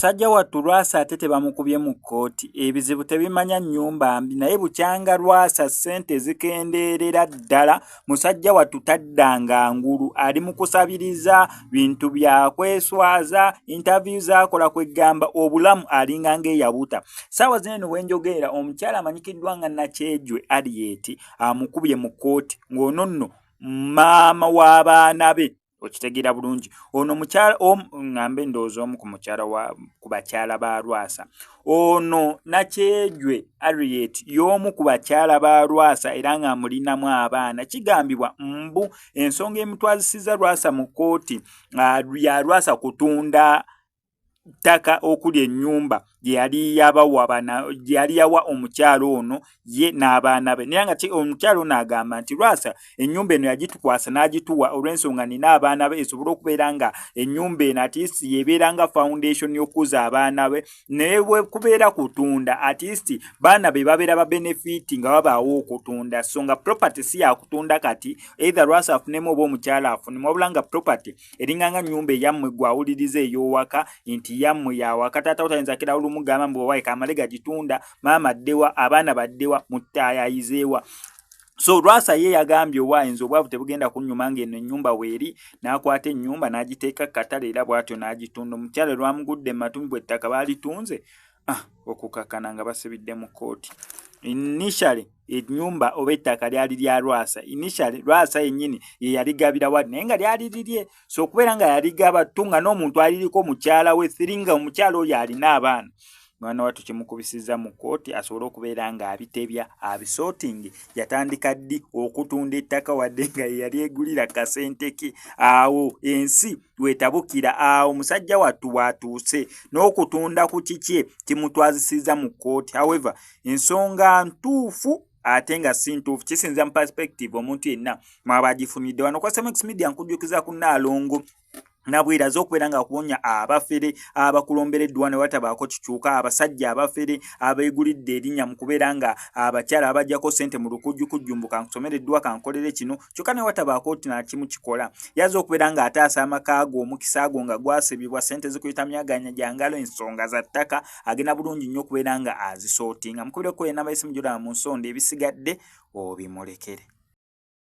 Musajja wattu Lwasa ate tebamukubye mu kkooti. Ebizibu tebimanya nnyumba mbi naye bukyanga Lwasa ssente zikendeerera ddala musajja wattu taddanga ngulu ali mu kusabiriza bintu bya kweswaza interview z'akola kwegamba obulamu alinga ng'eyabuta. Ssaawa zino eno we njogerera omukyala amanyikiddwa nga Nakyejwe Harriet amukubye mu kkooti ng'ono nno maama w'abaana be okitegeera bulungi ono mukyala ŋŋambe ndowooza omu ku mukyala wa ku bakyala ba Lwasa ono Nakyejwe Harriet y'omu ku bakyala ba Lwasa era ng'amulinamu abaana kigambibwa mbu ensonga emutwazisizza Lwasa mu kkooti ya Lwasa kutunda ttaka okuli ennyumba gye yali yabawa bana gye yali yawa omukyala ono ye n'abaana be naye nga omukyala ono agamba nti Lwasa ennyumba eno yagitukwasa n'agituwa olw'ensonga nina abaana be esobole okubeera nga ennyumba eno at least yebeera nga foundation y'okukuza abaana be naye bwe kubeera kutunda at least baana be babeera ba benefit nga babaawo okutunda so nga property si yakutunda kati either Lwasa afunemu oba omukyala afunemu wabula nga property eringa nga nnyumba eyammwe gwawuliriza ey'owaka nti yammwe yawaka taata wo tayinza kera olumu gamba mbu owaye kamale gagitunda maama addewa abaana baddewa muttaayayizeewa so Lwasa ye yagambye owayinza obwavu tebugenda kunnyuma ng'eno ennyumba weeri n'akwata ennyumba n'agiteeka katale era bw'atyo n'agitunda omukyala lwamugudde mu bwe ettaka baalitunze ah, okukakkana nga basibidde mu kkooti initially ennyumba oba ettaka lyali lya Lwasa initially Lwasa yennyini ye yaligabira wali naye nga lyali lirye so okubeera nga yaligaba tu nga n'omuntu aliriko mukyala we siringa omukyala oyo alina abaana mwana wattu kimukubisizza mu kkooti asobole okubeera ng'abitebya abisorting yatandika ddi okutunda ettaka wadde nga yeyali egulira kasente ke awo ensi wetabukira awo musajja wattu bw'atuuse n'okutunda ku kikye kimutwazisizza mu kkooti however ensonga ntuufu ate nga si ntuufu kisinza mu perspective omuntu yenna mwaba agifunidde wano kwa Semex Media nkujjukiza ku Nnaalongo Nabwira z'okubeera nga kuwonya abafere abakulombereddwa ne watabaako kikyuka abasajja abafere abeegulidde erinnya mu kubeera nga abakyala abajjako ssente mu lukujjukujju mbu kankusomereddwa kankolere kino kyokka ne watabaako ti nakimu kikola yaza okubeera ng'ataasa amaka go omukisa gwo nga gwasibibwa ssente zikuyita myaganya gya ngalo ensonga za ttaka agenda bulungi nnyo okubeera nga azisortinga mukubireko enamba y'essimu gy'olaba mu nsonda ebisigadde obimulekere.